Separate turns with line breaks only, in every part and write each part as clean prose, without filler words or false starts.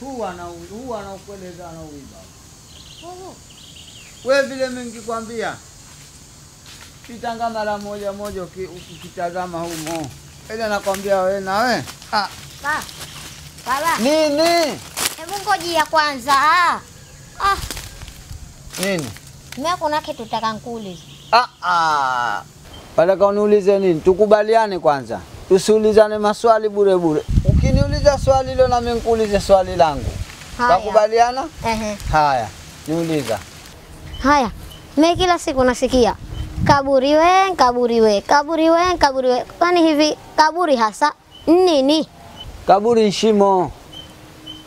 Huu anakueleza anauiba. Wewe vile mimi nikikwambia pitanga mara moja moja ukitazama humo. Ile nakwambia wewe na wewe. Ah.
Ba. Baba.
Nini?
Hebu ngojia kwanza. Ah.
Nini?
Mimi kuna kitu nataka nikuulize.
Ah ah. Nataka uniulize nini? Tukubaliane kwanza. Tusiulizane maswali bure bure. Ukiniuliza swali hilo na mimi nikuulize swali langu. Tukubaliana?
Ehe.
Haya, niuliza.
Haya. Mimi kila siku nasikia kaburi we, kaburi we, kaburi we, kaburi we. Kwani hivi kaburi hasa nini?
Kaburi shimo.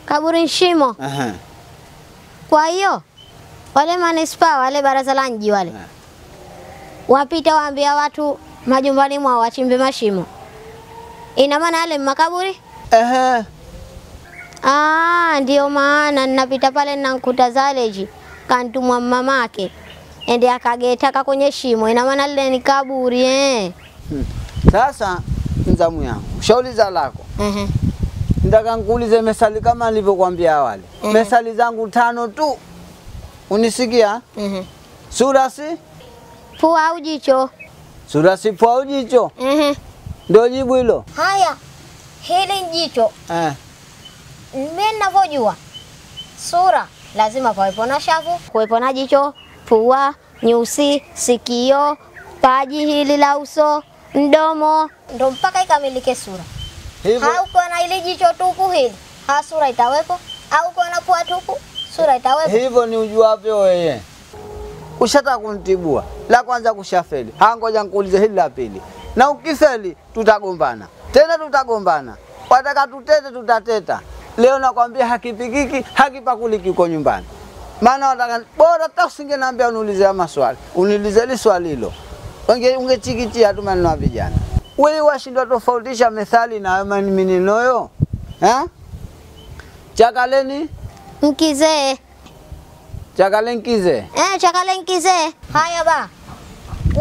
Kaburi shimo.
Ehe.
Kwa hiyo wale manispa wale baraza la mji wale wapita waambia watu majumbani mwao wachimbe mashimo. Ina maana yale makaburi?
Ehe.
Ah, ndio maana ninapita pale ninankuta Zaleji kantumwa mamake ende akagetaka kwenye shimo. Ina maana lile ni kaburi eh.
Sasa nzamu yangu, shauliza lako.
Ehe.
Nataka nikuulize mesali kama nilivyokuambia awali. Mesali zangu 5 tu. Unisikia?
Ehe.
Sura si
pua au jicho?
Sura si pua au jicho?
Ehe.
Ndio jibu hilo.
Haya. Hili ni jicho.
Eh.
Mimi ninavyojua sura lazima pawepo na shavu, kuwepo na jicho, pua, nyusi, sikio, paji hili la uso, mdomo, ndo mpaka ikamilike sura.
Hivyo
hauko na ile jicho tupu hili, ha sura itawepo? Au uko na pua tupu, sura itawepo?
Hivyo ni ujuavyo wewe. Ushataka kunitibua. La kwanza kushafeli. Ha, ngoja nikuulize hili la pili. Na ukifeli tutagombana. Tena tutagombana. Wataka tutete tutateta. Leo nakwambia hakipikiki, hakipakuliki uko nyumbani. Maana wataka bora hata usingeniambia uniulize maswali. Uniulize hili swali hilo. Ungechikichia tu maneno ya vijana. Wewe washindwa tofautisha methali na maneno. Eh? Chakaleni
mkizee.
Chakale nkizee.
Eh, chakale nkizee. Haya ba.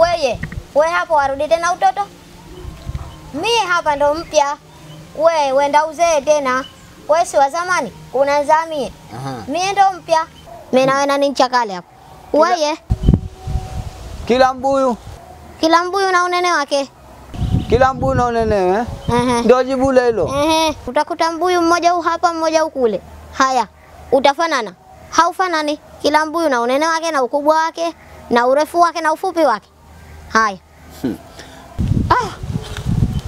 Weye, we hapo warudi tena utoto? Mimi hapa ndo mpya. We wenda uzee tena. We si wa zamani, kuna zamie. Mimi ndo mpya. Mimi na wewe ni chakale hapo. Weye.
Kila mbuyu.
Kila mbuyu na unene wake.
Kila mbuyu na unene eh? Ndio jibu hilo.
Utakuta mbuyu mmoja huu hapa mmoja huu kule. Haya, utafanana? Haufanani. Kila mbuyu na unene wake na ukubwa wake na urefu wake na ufupi wake. Haya.
Ah.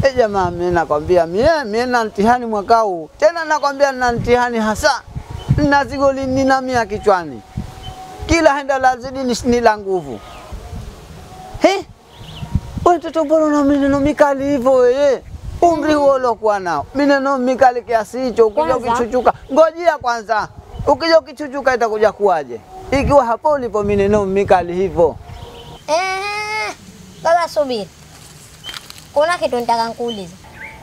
Eh, jamaa mimi nakwambia mimi na mtihani mwaka huu. Tena nakwambia nina mtihani hasa. Nina zigoli nina mia kichwani. Kila henda lazidi ni la nguvu. He? Wewe mtoto mbona una maneno mikali hivyo wewe? Umri huo uliokuwa nao. Maneno mikali kiasi hicho ukija ukichuchuka. Ngojea kwanza. Ukija ukichuchuka itakuja kuaje? Ikiwa hapo ulipo maneno mikali hivyo.
Baba subiri. Kuna kitu nitaka nikuulize.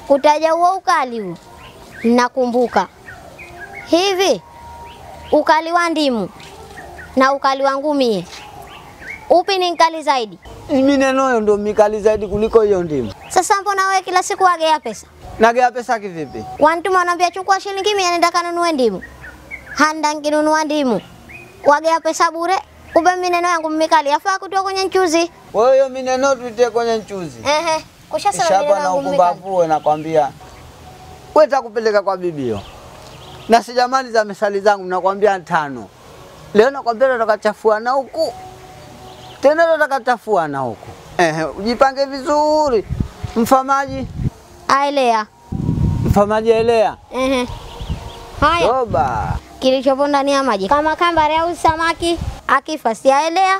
Kutaja huo ukali huo. Nakumbuka. Hivi ukali wa ndimu na ukali wa ngumie, upi ni mkali zaidi?
Mineno ndio mikali zaidi kuliko hiyo ndimu.
Sasa mbona wewe kila siku wagea pesa?
Nagea pesa kivipi?
Wantuma wanambia chukua shilingi 100 nenda kanunue ndimu. Handa nkinunua ndimu. Wagea pesa bure. Kumbe mineno yangu mikali yafaa kutoa kwenye mchuzi.
Wewe hiyo mineno tuitie kwenye mchuzi.
Ehe. Kushasema mineno yangu mikali.
Ukumbavu nakwambia. Wewe takupeleka kwa bibio. Na sijamaliza za mesali zangu nakwambia 5. Leo nakwambia tutakachafuana huku. Tena tutakachafuana huku. Ehe, ujipange vizuri. Mfamaji
aelea.
Mfamaji aelea.
Ehe. Haya.
Toba.
Kilichopo ndani ya maji kama kambare au samaki akifa si aelea?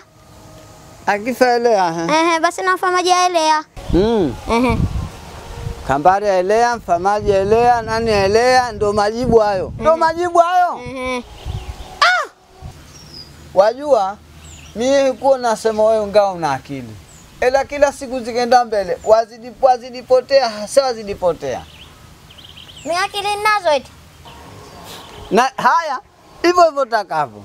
Akifa aelea.
Ehe, basi na mfamaji aelea. Ehe.
Kambare aelea, mfamaji aelea, nani aelea, ndo majibu hayo. Ndo majibu hayo.
Ehe.
Ah! Wajua mimi huko nasema wewe ngao una akili. Ela kila siku zikenda mbele wazidi potea, hasa wazidi potea.
Mimi akili ninazo eti.
Na haya hivyo hivyo takavyo.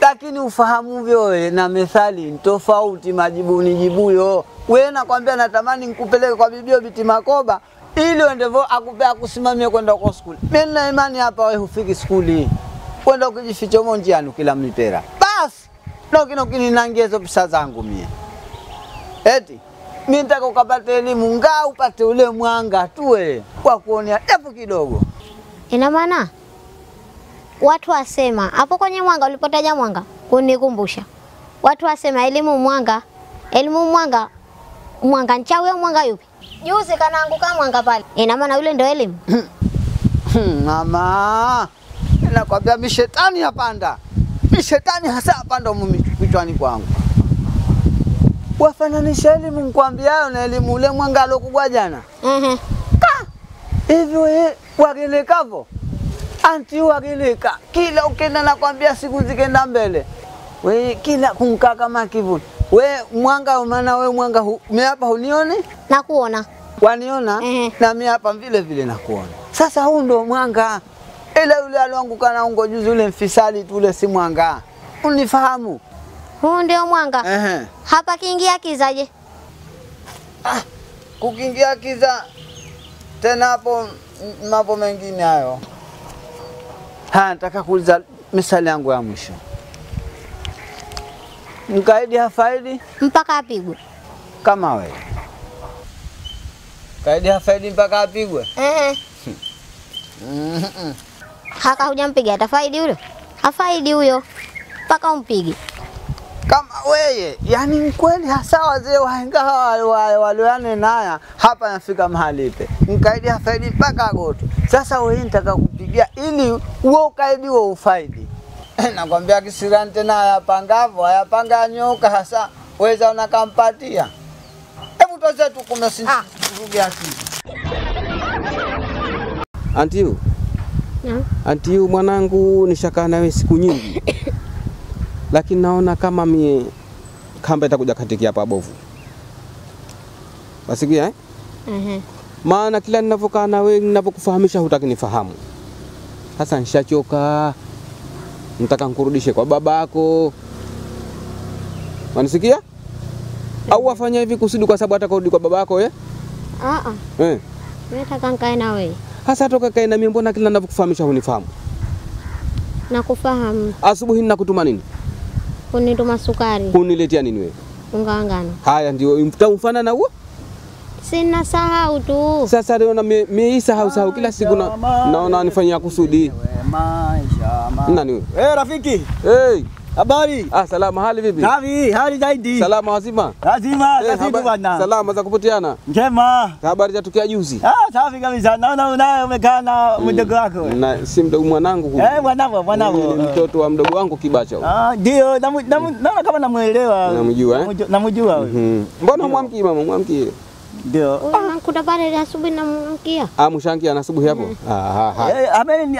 Lakini ufahamu wewe na methali tofauti majibu nijibuyo. Wewe nakwambia natamani nikupeleke kwa bibio Biti Makoba Ili uendevo akupe akusimamie kwenda kwa skuli. Mimi nina imani hapa wewe hufiki skuli. Kwenda kujificha humo njiani kila mipera. Basi nokino kininangie hizo pesa zangu mie. Eti mimi nitaka ukapate elimu ngaa upate ule mwanga tuwe kwa kuonea japo kidogo.
Ina maana watu wasema hapo kwenye mwanga ulipotaja mwanga kunikumbusha. Watu wasema elimu mwanga, mwanga nchawi au mwanga yupi? Juzi kanaanguka mwanga pale. Ina maana yule ndio elimu.
Mama, nakwambia mishetani yapanda. Mishetani hasa yapanda mimi kichwani kwangu. Wafananisha elimu nikwambiayo na elimu ule mwanga alokubwa jana. Hivi wewe wagelekavo. Anti wageleka. Kila ukenda nakwambia siku zikenda mbele. We kila kunkaa kama kivuli. We mwanga maana we mwanga mimi hapa hunioni?
Nakuona.
Waniona? Na mimi hapa vile vile nakuona. Sasa huu ndio mwanga. Ila yule alianguka na ungo juzi ule mfisali tu ule si mwanga. Unifahamu?
Huu ndio mwanga. Hapa kiingia kizaje?
Ah, kukiingia kiza tena hapo mambo mengine hayo. Ha, nataka kuuliza misali yangu ya mwisho. Mkaidi hafaidi
mpaka apigwe.
Kama wewe. Kaidi hafaidi mpaka apigwe?
Haka hujampiga atafaidi yule? Hafaidi huyo mpaka umpige.
Kama wewe, yani kweli hasa wazee wahenga walioane naya hapa nafika mahali ipe. Mkaidi hafaidi mpaka agoto. Sasa wewe nitaka kupigia ili wewe ukaidi wewe ufaidi. Nakwambia kisirani tena hayapangavo, hayapanga nyoka hasa weza unakampatia. Hebu tuache tu kuna sisi asili.
Antiu.
Naam.
Antiu mwanangu nishakaa nawe siku nyingi. Lakini naona kama mie kamba itakuja katiki hapa bovu. Wasikia eh? Maana kila ninavyokaa na wewe ninavyokufahamisha hutaki nifahamu. Sasa nishachoka. Nataka nkurudishe kwa babako. Wanisikia? Au wafanya hivi kusudi kwa sababu atakurudi kwa babako eh?
Mimi nataka nikae na wewe.
Sasa toka kae na mimi mbona kila ninavyokufahamisha hunifahamu?
Nakufahamu.
Asubuhi ninakutuma nini?
Kunituma sukari.
Kuniletea nini wewe?
Unga wa ngano.
Haya ndio mfana na huo?
Sina sahau tu.
Sasa leo na mimi sahau kila siku na naona nifanyia kusudi. Nani wewe?
Eh, rafiki.
Hey.
Habari?
Ah, salama, hali vipi?
Safi, hali zaidi.
Salama wazima?
Lazima, kasibu bwana.
Salama za kupoteana.
Njema.
Habari za tukia juzi?
Ah, safi kabisa. Naona unaye umekaa na mdogo wako.
Na si mdogo mwanangu huyu.
Eh, mwanangu.
Ni mtoto wa mdogo wangu Kibacha huyu.
Ah, ndio, naona kama namuelewa.
Namjua eh?
Namjua huyu.
Mbona mwamki mama, mwamki?
Ndio.
Unakuta pale asubuhi namwamkia.
Ah, mshangia na asubuhi hapo?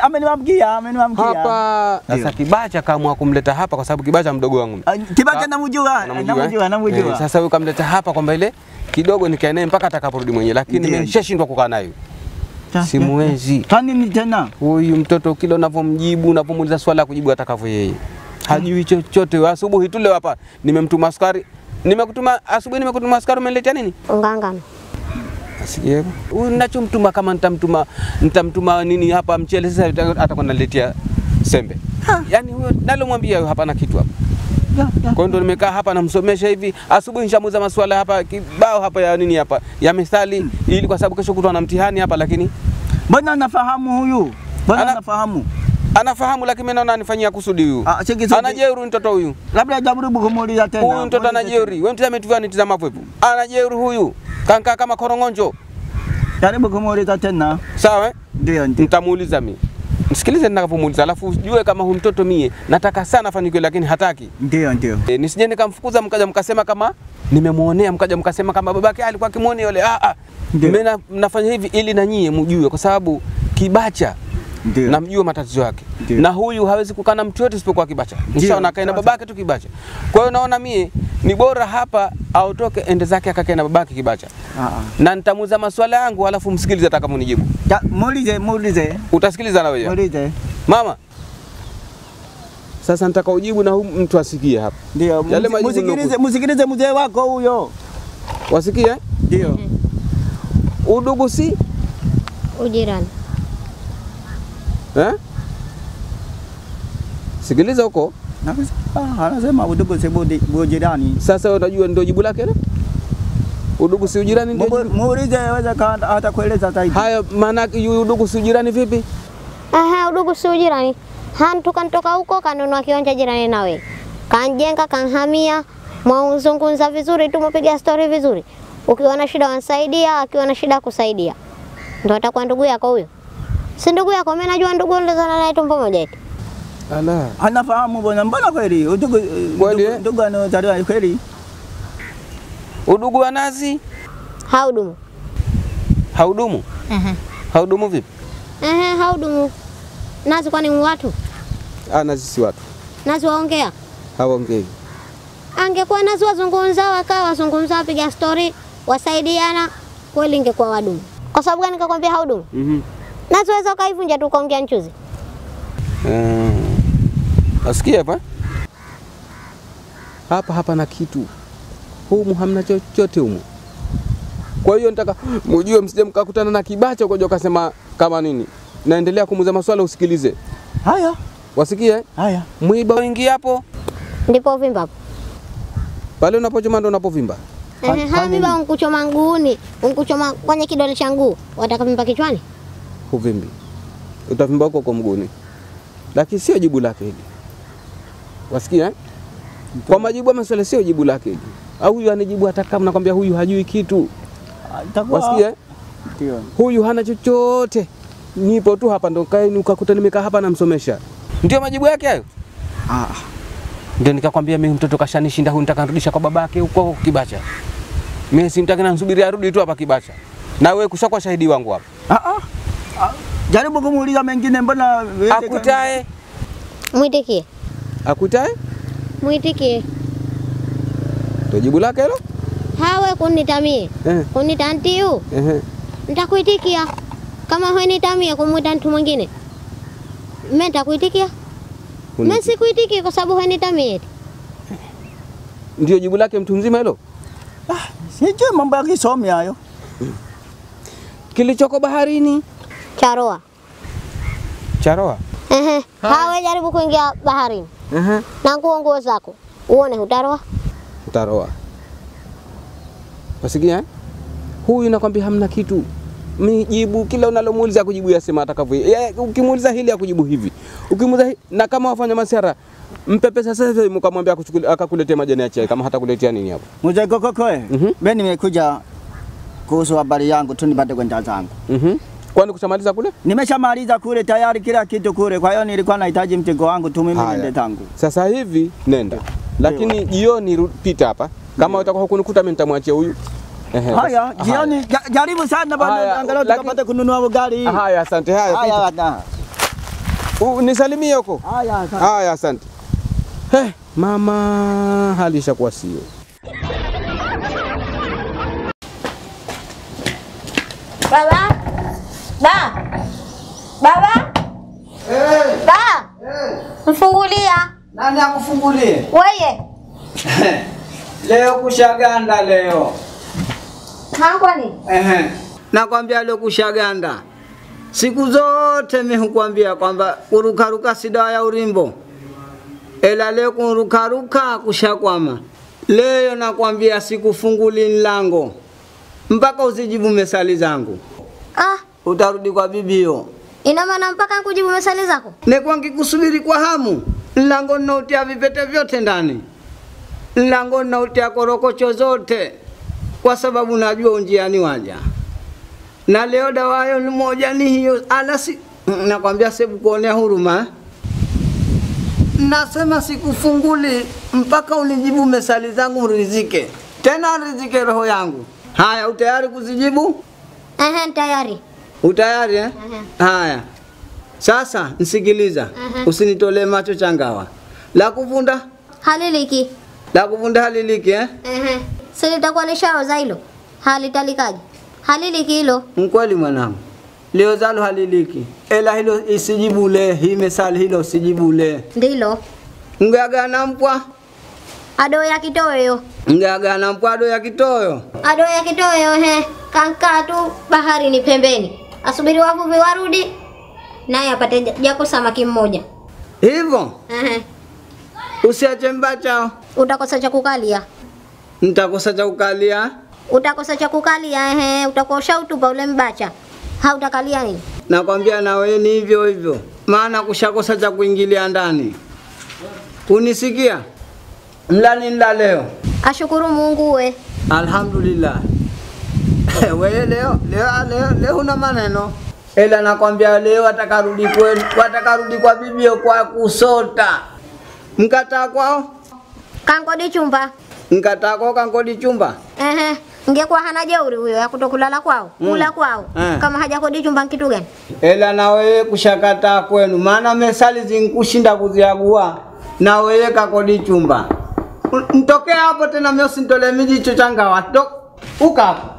Ameniamkia.
Hapa sasa Kibacha kaamua kumleta hapa kwa sababu Kibacha mdogo wangu.
Kibacha namjua. Namjua.
Sasa huyu kamleta hapa kwamba ile kidogo nikae naye mpaka atakaporudi mwenyewe, lakini nimeshashindwa kukaa naye. Simuwezi.
Kwa nini tena?
Huyu mtoto kila unavyomjibu, unavomuuliza swala kujibu atakavyo yeye. Hajui chochote. Asubuhi tu leo hapa nimemtuma sukari. Nimekutuma asubuhi, nimekutuma sukari, umeniletea nini?
Unga ngano.
Asikie. Huyu ninachomtuma kama nitamtuma nini hapa mchele, sasa atakwenda niletea sembe. Yaani huyo nalomwambia hapana kitu hapa. Kwa hiyo ndo nimekaa hapa namsomesha hivi. Asubuhi nishamuuza maswala hapa kibao hapa ya nini hapa ya methali, ili kwa sababu kesho kutwa na mtihani hapa. Lakini
mbona anafahamu huyu? Mbona anafahamu?
Anafahamu, lakini mimi naona anifanyia kusudi huyu. Anajeuri mtoto huyu.
Labda jaribu kumuuliza tena.
Huyu mtoto anajeuri. Wewe mtazame tu anitazama hapo hapo. Anajeuri huyu. Kanka kama korongonjo.
Jaribu kumuuliza tena.
Sawa eh?
Ndio ndio.
Nitamuuliza mimi. Msikilize nitakapomuuliza, alafu ujue kama huyu mtoto mie nataka sana afanikiwe lakini hataki.
Ndio ndio.
Nisije nikamfukuza mkaja mkasema kama nimemuonea, mkaja mkasema kama babake alikuwa akimuonea yule. Mimi nafanya hivi ili na nyie mjue, kwa sababu Kibacha namjua matatizo yake. Na huyu hawezi kukaa na mtu yote isipokuwa Kibacha. Nishaona kae na babake tu Kibacha. Kwa hiyo naona mie ni bora hapa aotoke ende zake akakae na babake Kibacha. Na nitamuuliza maswala yangu alafu msikilize atakaponijibu.
Muulize.
Utasikiliza na wewe?
Muulize.
Mama. Sasa nataka ujibu na huyu mtu asikie hapa.
Ndio. Msikilize mzee wako huyo.
Wasikie?
Ndio.
Udugu si
Ujirani.
Eh? Sikiliza huko.
Anasema udugu si ujirani.
Sasa unajua ndio jibu lake ile? Udugu si ujirani ndio.
Muulize aweza atakueleza zaidi.
Haya maana udugu si ujirani vipi?
Aha, udugu si ujirani. Hantu kantoka huko kanunua kiwanja jirani nawe. Kanjenga, kanhamia, mwauzungumza vizuri tu, mpiga story vizuri. Ukiwa na shida wansaidia, akiwa na shida kusaidia. Ndio atakuwa ndugu yako huyo. Si ndugu yako, mimi najua ndugu nilizana naye tumbo moja eti.
Ala.
Anafahamu bwana, mbona kweli udugu ndugu anozaliwa kweli?
Udugu wa nazi
haudumu.
Haudumu? Haudumu vipi?
Haudumu. Nazi kwani watu?
Ah, nazi si watu.
Nazi waongea?
Hawaongei.
Angekuwa nazi wazungumza, wakawa wazungumza, wapiga story, wasaidiana, kweli ingekuwa wadumu. Kwa sababu gani nikakwambia haudumu? Nazi waweza ukaivunja tu ukaongea nchuzi.
Asikia hapa? Hapa hapa na kitu. Humu hamna chochote humu. Kwa hiyo nataka mjue msije mkakutana na kibacha ukaja ukasema kama nini. Naendelea kumuuliza maswali usikilize.
Haya.
Wasikie?
Haya.
Mwiba uingie hapo.
Ndipo uvimba hapo.
Pale unapochoma ndo unapovimba.
Mwiba unkuchoma nguuni, unkuchoma kwenye kidole cha nguu, wataka vimba kichwani?
Huvimbi. Utavimba huko kwa mguuni. Lakini sio jibu lake hili. Wasikia? Kwa majibu ya maswali sio jibu lake hili. Au huyu anijibu hata kama nakwambia huyu hajui kitu. Wasikia?
Ndio.
Huyu hana chochote. Nipo tu hapa ndo kaeni ukakuta nimekaa hapa namsomesha. Ndio majibu yake hayo?
Ah.
Ndio nikakwambia mimi mtoto kashanishinda huyu nitaka nirudisha kwa babake huko Kibacha. Mimi si nitaki namsubiri arudi tu hapa Kibacha. Na wewe kushakuwa shahidi wangu hapa.
Jaribu kumuuliza mengine mbona
akutae?
Muitikie.
Akutae?
Muitikie.
Ndio jibu lake hilo?
Hawe kunitamie. Kunitantiu. Nitakuitikia. Kama wewe nitamie kumuita mtu mwingine. Mimi nitakuitikia. Mimi sikuitiki kwa sababu wewe nitamie.
Ndio jibu lake mtu mzima hilo?
Sijui mambo ya kisomi hayo.
Kilichoko baharini
charoa.
Charoa?
Hawe jaribu kuingia baharini. Na nguo zako uone utaroa.
Utaroa. Wasikia? Huyu nakwambia hamna kitu. Mijibu kila unalomuuliza kujibu yasema atakavyo. Ukimuuliza hili akujibu hivi. Ukimuuliza na kama wafanya masiara mpe pesa sasa hivi mkamwambia akakuletea majani ya chai kama hatakuletea nini hapo.
Mzee Gokokoe, mimi nimekuja kuhusu habari yangu tu nipate kwenda zangu.
Kwani kushamaliza kule?
Nimeshamaliza kule tayari kila kitu kule. Kwa hiyo nilikuwa nahitaji mtego wangu tu mimi niende tangu.
Sasa hivi nenda. Lakini jioni pita hapa. Kama utakuwa hukunikuta mimi nitamwachia huyu.
Haya, jioni jaribu sana bwana, angalau tukapate kununua ugali.
Haya, asante. Haya,
haya.
Nisalimie huko.
Haya, asante.
Haya, asante. Mama hali ishakuwa sio.
Baba? Ba. Baba? Ba. Mfungulia.
Nani akufungulie?
Wewe.
Leo kushaganda leo.
Kwani?
Nakwambia leo kushaganda. Siku zote mimi hukwambia kwamba kurukaruka si dawa ya urimbo. Ela leo kurukaruka kushakwama. Leo nakwambia sikufunguli mlango mpaka usijibu mesali zangu. Utarudi kwa bibio.
Ina maana mpaka nikujibu mesali zako?
Nikuwa nikikusubiri kwa hamu. Mlango nautia vipete vyote ndani. Mlango nautia korokocho zote. Kwa sababu najua unjiani waja. Na leo dawa hiyo ni moja ni hiyo alasi nakwambia sebu kuonea huruma. Nasema sikufunguli mpaka unijibu mesali zangu rizike. Tena rizike roho yangu. Haya, utayari kuzijibu?
Tayari.
Utayari eh? Haya. Sasa nisikiliza. Usinitolee macho changawa. La kuvunda
haliliki.
La kuvunda haliliki eh?
Sasa litakuwa lishaoza hilo. Halitalikaje? Haliliki hilo.
Mkweli mwanangu. Leo zalo haliliki. Ela hilo isijibule, hii mesali hilo usijibule.
Ndilo.
Ngagana mpwa.
Ado ya kitoyo.
Ngagana mpwa ado ya kitoyo.
Ado ya kitoyo he. Kankaa tu baharini pembeni. Asubiri wavuvi warudi naye apate jako samaki mmoja.
Hivyo?
Ehe.
Usiache mbacha.
Utakosa cha kukalia.
Nitakosa cha kukalia?
Utakosa cha kukalia, ehe, utakuwa ushautupa ule mbacha. Hautakalia nini?
Nakwambia na wewe ni hivyo hivyo. Maana kushakosa cha kuingilia ndani. Unisikia? Mlani nla leo.
Ashukuru Mungu we.
Alhamdulillah. Wewe leo leo leo leo una maneno. Ela nakwambia leo watakarudi kwenu, watakarudi kwa bibio kwa kusota. Mkataa kwao?
Kankodi chumba.
Mkataa kwao kankodi chumba?
Ehe, ingekuwa hana jeuri huyo ya kutokulala kwao, kula kwao. Kama hajakodi chumba kitu gani?
Ela na wewe kushakataa kwenu, maana mesali zinkushinda kuziagua. Na wewe kakodi chumba. Mtokea hapo tena mimi usintole mijicho changawa. Uka hapo.